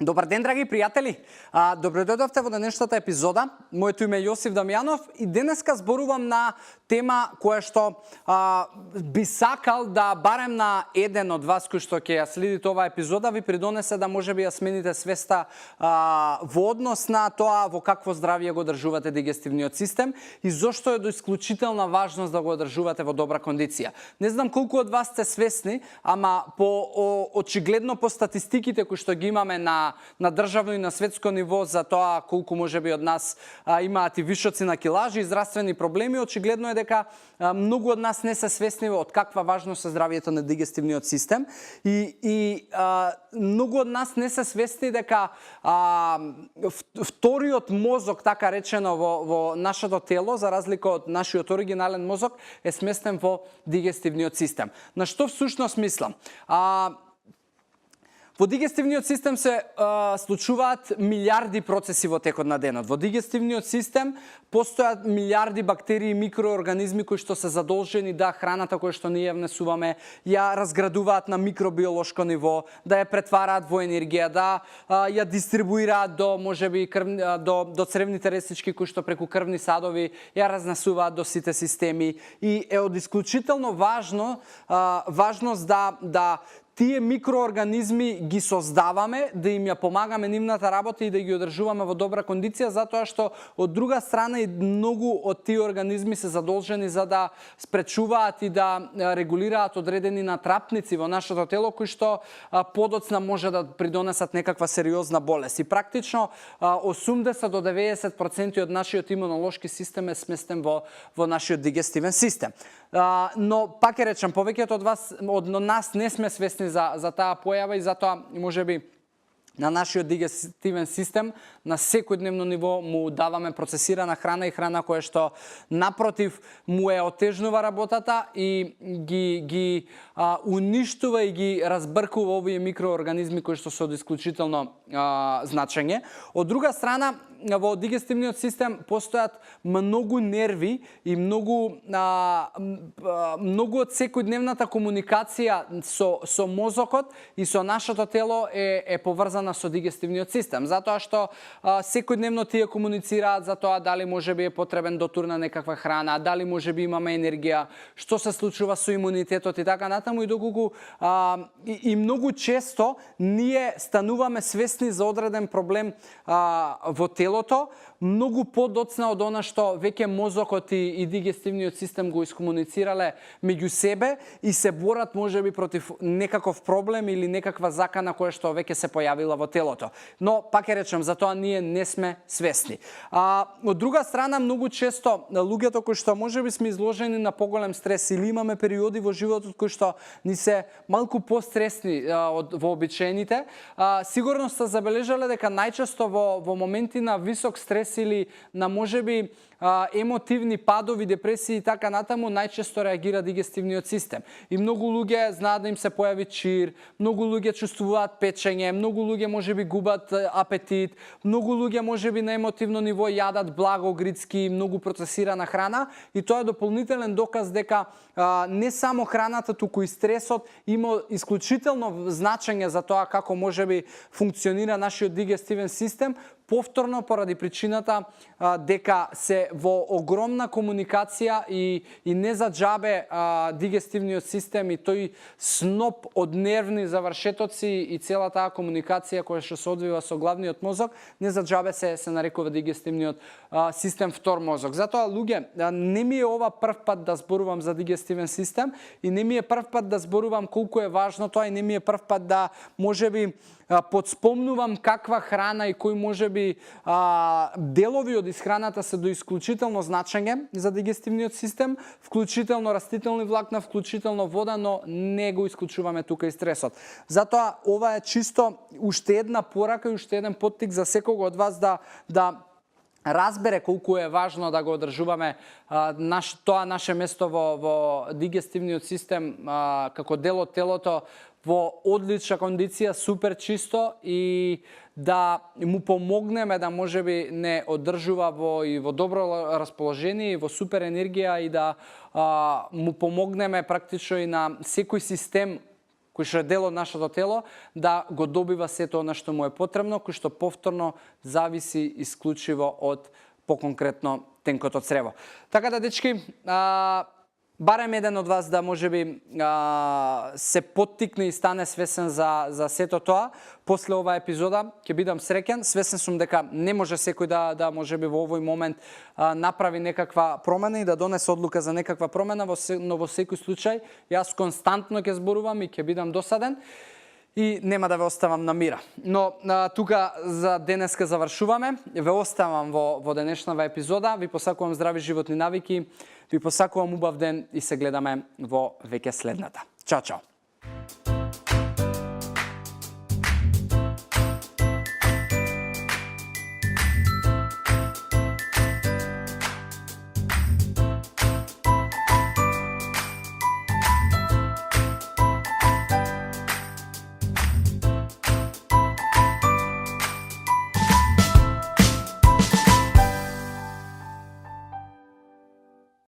Добар ден, драги пријатели! Добро дојдовте во денешната епизода. Моето име е Јосиф Дамјанов и денеска зборувам на тема која што би сакал да барем на еден од вас кој што ќе ја следите оваа епизода ви придонесе да можеби ја смените свеста во однос на тоа во какво здравје го одржувате дигестивниот систем и зошто е до исклучителна важност да го одржувате во добра кондиција. Не знам колку од вас сте свесни, ама очигледно по статистиките кои што ги имаме на државно и на светско ниво за тоа колку можеби од нас имаат и вишоци на килажи и здравствени проблеми, очигледно е дека многу од нас не се свесни од каква важност е здравјето на дигестивниот систем и многу од нас не се свесни дека вториот мозок, така речено, во нашето тело, за разлика од нашиот оригинален мозок, е сместен во дигестивниот систем. На што всушност мислам? Во дигестивниот систем се случуваат милиарди процеси во текот на денот. Во дигестивниот систем постојат милиарди бактерии и микроорганизми кои што се задолжени да храната која што ние внесуваме ја разградуваат на микробиолошко ниво, да ја претвараат во енергија, да ја дистрибуираат до можеби до цревните рестички кои што преку крвни садови ја разнесуваат до сите системи и е од исклучително важност да тие микроорганизми ги создаваме, да им ја помагаме нивната работа и да ги одржуваме во добра кондиција, затоа што од друга страна и многу од тие организми се задолжени за да спречуваат и да регулираат одредени натрапници во нашето тело кои што подоцна може да придонесат некаква сериозна болест. И практично 80 до 90% од нашиот имунолошки систем е сместен во нашиот дигестивен систем. Но пак ќе речам, повеќето од нас не сме свесни за таа појава и затоа можеби на нашиот дигестивен систем на секојдневно ниво му даваме процесирана храна и храна која што напротив му е отежнува работата и ги уништува и ги разбркува овие микроорганизми кои што се од исклучително значење. Од друга страна, во дигестивниот систем постојат многу нерви и многу од секојдневната комуникација со мозокот и со нашето тело е поврзана со дигестивниот систем, затоа што секојдневно тие комуницираат за тоа дали можеби е потребен дотур на некаква храна, дали можеби имаме енергија, што се случува со имунитетот и така натаму и доколку и многу често ние стануваме свесни за одреден проблем во телото, многу подоцна од она што веќе мозокот и дигестивниот систем го искомуницирале меѓу себе и се борат можеби против некаков проблем или некаква закана која што веќе се појавила во телото. Но, пак ќе речем, за тоа ние не сме свесни. Од друга страна, многу често луѓето кои што можеби сме изложени на поголем стрес или имаме периоди во животот кои што ни се малку постресни од вообичаените, сигурно сте забележале дека најчесто во моменти на висок стрес или на можеби емотивни падови, депресии и така натаму, најчесто реагира дигестивниот систем. И многу луѓе знаат да им се појави чир, многу луѓе чувствуваат печење, многу луѓе можеби губат апетит, многу луѓе можеби на емотивно ниво јадат благо, грицки, многу процесирана храна и тоа е дополнителен доказ дека не само храната, туку и стресот има исклучително значење за тоа како можеби функционира нашиот дигестивен систем, повторно поради причината дека се во огромна комуникација и не за џабе дигестивниот систем и тој сноп од нервни завршетоци и цела таа комуникација која што се одвива со главниот мозок, не за џабе се нарекува дигестивниот систем втор мозок. Затоа, луѓе, не ми е ова прв пат да зборувам за дигестивен систем и не ми е прв пат да зборувам колку е важно тоа и не ми е прв пат да можеби подспомнувам каква храна и кои можеби делови од исхраната се до исклучително значење за дигестивниот систем, вклучително растителни влакна, вклучително вода, но не го исклучуваме тука и стресот. Затоа ова е чисто уште една порака и уште еден поттик за секого од вас да разбере колку е важно да го одржуваме тоа наше место во дигестивниот систем како дел од телото во одлична кондиција, супер чисто и да му помогнеме да можеби не одржува во добро расположение и во супер енергија и да му помогнеме практично и на секој систем кој што е дел од нашето тело, да го добива сето она што му е потребно, кој што повторно зависи исклучиво од поконкретно тенкото црево. Така да, дечки, барем еден од вас да можеби се поттикне и стане свесен за сето тоа. После оваа епизода ќе бидам среќен. Свесен сум дека не може секој да можеби во овој момент направи некаква промена и да донесе одлука за некаква промена, но во секој случај јас константно ќе зборувам и ќе бидам досаден и нема да ве оставам на мира. Но тука за денеска завршуваме. Ве оставам во денешнава епизода. Ви посакувам здрави животни навики. Ви посакувам убав ден и се гледаме во веќе следната. Чао, чао!